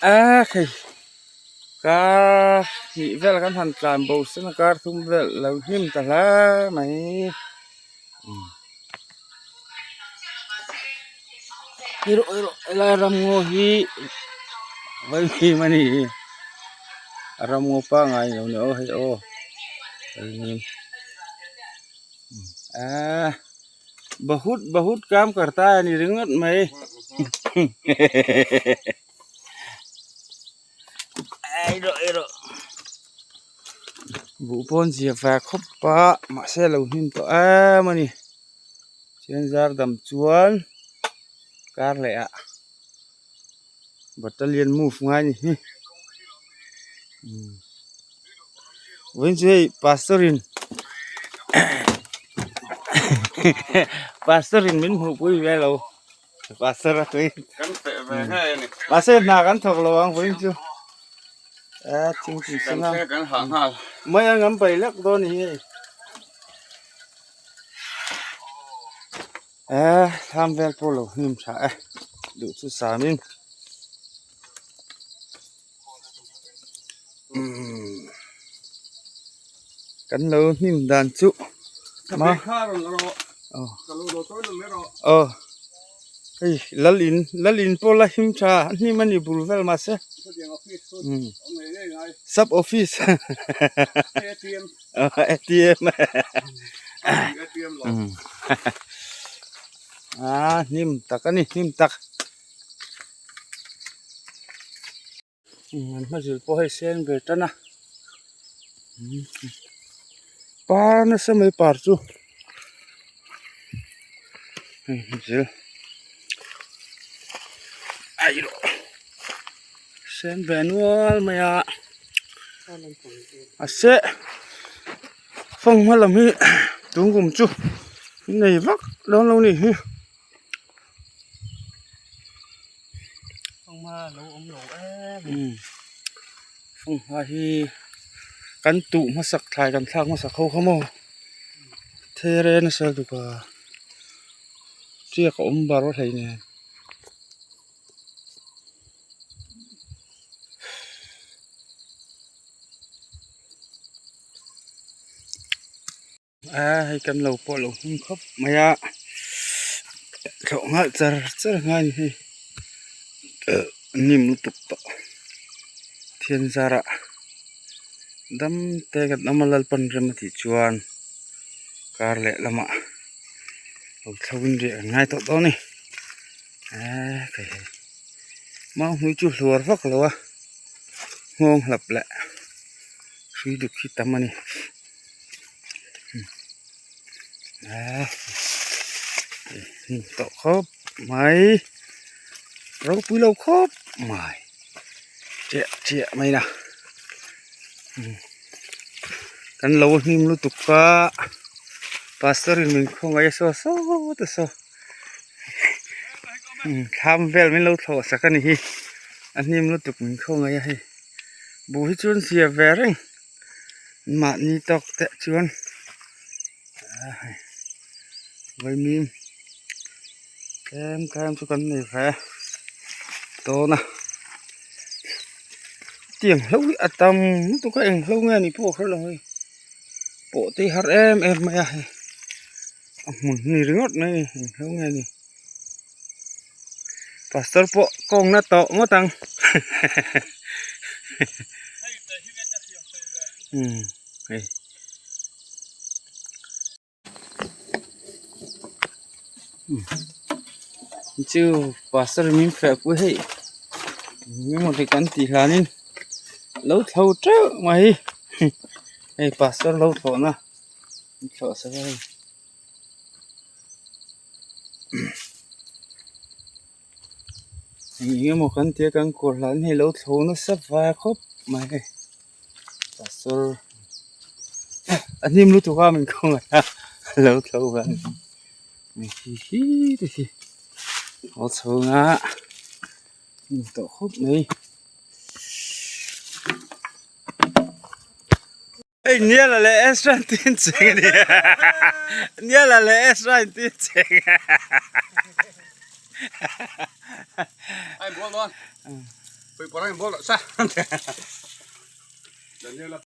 A hei kar hnih vel kan han tlan bo sen a kar thum vel lo hnim ta hle mai erawh erawh helai ramngaw hi vaimim a ni a ramngaw pangngai lo ni aw hei aw vaimim aaa. Bahut bahut kam karta a ni ringawt mai eirawh eirawh buh pawn zia ve khawp a mahse a lo hnim tawh em a ni chuan zar dam chuan kar leh ah battalion move ngai a ni hi vawiin chu hei pastor in pastor in min hmuh pui ve lo pastor a tui mahse hna kan thawk lo ang vawiin chu a thingpui sen a mai ang an pai lek dawn a ni hei eh thlam vel pawh lo hnim tha e duh chu sam in. Kan lo hnim dan chu ma aw hei lal in lal in pawh la him tha a hnim a ni bul vel mahse sub office atm a hnim tak a ni hnim tak. An hma zil pawh hei sen ve tan a par nasa mai par chu hei hma zil airawh sen ve nual mai a a seh fanghma lam hi tungkum chu nei vak dawn lo ni hi. Fanghma hi kan tuh hmasak thlai kan thlak hmasak ho kha maw there nasa lutuk a tiak a awm bar hlei nen. A hei kan lo pawh lo hung khawp mai a thlawh nghal char char nghal a ni hei hnim lutuk tawh thian zarah dam te kan awm a lalpan rem a tih chuan kar leh lamah lo thlo in riah kan ngai tawh dawn a ni eee hei mau hnui chu hluar vak lo a nghawng hlap leh hrui duk hi tam a ni. Hnim tawh khawp mai ropui lo khawp mai chiah chiah mai na kan lo hnim lutuk a pastor in min khawngaih a saw sawt a saw thlam vel min lo thlawh sak a ni hi a hnim lutuk min khawngaih a hei buh hi chuan zia ve reng. Mahni tawk te chuan vaimim tlem tlem chu kan nei ve dawn a tiang hlo hi a tam lutuk a eng hlo nge ni pawh ka hrelo hei pawh te hi har em em mai a hei a hmun ni ringawt mai a ni eng hlo nge ni pastor pawh kawng na tawh ngawt ang umm hei chu pastor min feh pui hei engemaw te kan tih hlanin lo thlo teuh mai hei pastor lo thlawhna an thlawh sak a hei. Eng emaw kan tia kan kawr hlai hi a lo thlo nasa vai khawp mai hei pastor a hnim lutuk a min khawngaih a a lo thlo ve a ni hi hi te hi haw chhunga hnim tawh khawp mai. Hei Niala leh Ezra an tin cheng a ni Niala leh Ezra an tin cheng Ai bual dawn. Pui pawh rang in bawlh sa. Daniela.